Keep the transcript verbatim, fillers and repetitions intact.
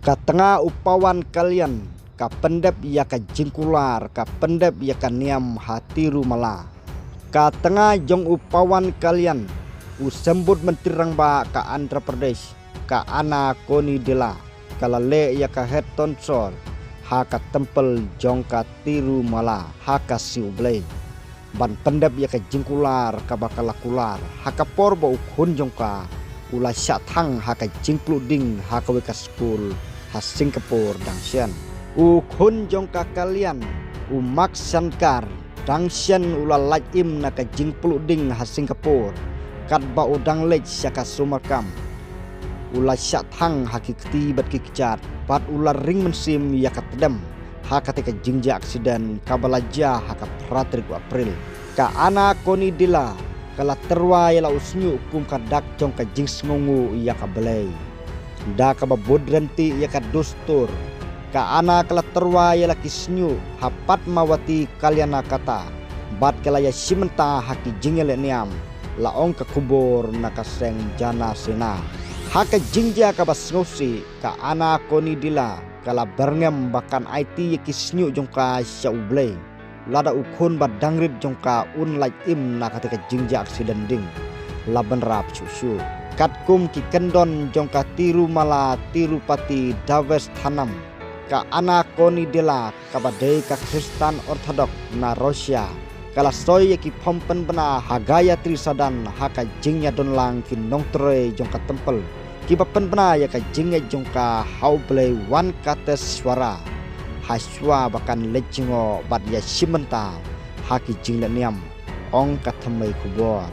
Ka tnga u Pawan Kalyan ka pyndep ïa ka jingkular, ka pyndep ïa ka niam ha Tirumala. Ka tnga jong u Pawan Kalyan, u symbud myntri rangbah ka Andhra Pradesh, ka Anna Konidela, ka la leh ïa ka het tonsor ha ka templ jong ka Tirumala, ha ka sngi U Blei, ban pyndep ïa ka jingkular kaba ka la kular ha ka por ba u khun jong ka u la shah thang ha ka jingpluh ding ha kawei ka skul ha Singapore dang shen. U khun jong ka Kalyan, u Mark Shankar, dang shen u la lait im na ka jingpluh ding ha Singapore, katba u dang leit sha ka summer camp. U la shah thang ha ki kti bad ki kjat, bad u la ring mynsiem ïa ka tdem ha kata ka jingjia aksiden kaba la jia ha ka phra tarik u April. Ka Anna Konidela ka la tyrwa ïa la u shñiuh kum ka dak jong ka jingsngewnguh ïa ka Blei. Da kaba bud rynti ïa ka dustur, ka Anna ka la tyrwa ïa la ki shñiuh ha Padmavati Kalyanakata, bad ka la ïashim bynta ha ki jingïalehniam, la ong ka khubor na ka seng Jana Sena. Ha ka jingjia kaba sngewsih, ka Anna Konidela ka la byrngem ba kan aiti ïa ki shñiuh jong ka sha U Blei, lada u khun ba dang rit jong ka un lait im na kata ka jingjia aksiden ding. La bynrap shuh shuh. Katkum ki kyndon jong ka Tirumala Tirupati Devasthanam, ka Anna Konidela kaba dei ka Khristan Orthodox na Russia, ka la soi ïa ki phom pynbna ha Gayatri Sadan ha ka jingïadonlang ki nongtrei jong ka templ, kiba pynbna ïa ka jingngeit jong ka ha U Blei Venkateswara, ha shuwa ba kan leit jngoh bad ïashim bynta ha ki jinglehniam, ong ka thymmei khubor.